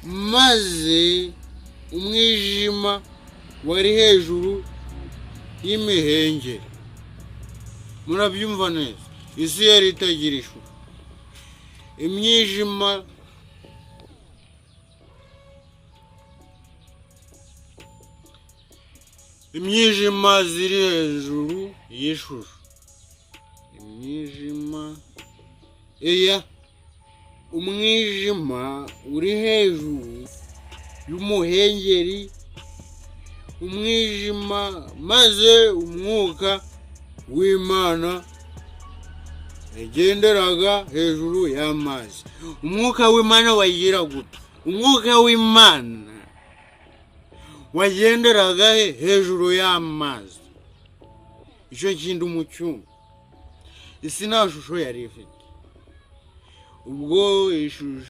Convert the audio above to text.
Maze umwijima wari hejuru y'imihengeri. Murabyumva neza? Isi yari itagira ishusho, imyijima ziri hejuru y'ishusho, imyijima, iya umwijima uri hejuru y'umuhengeri, umwijima. Maze umwuka w'Imana yagenderaga hejuru y'amazi. Umwuka w'Imana wagira gute? Umwuka w'Imana wagenderaga he? Hejuru y'amazi. Icyo kindi mu cyumba, isi nta shusho yari ifite ubwo ishusho.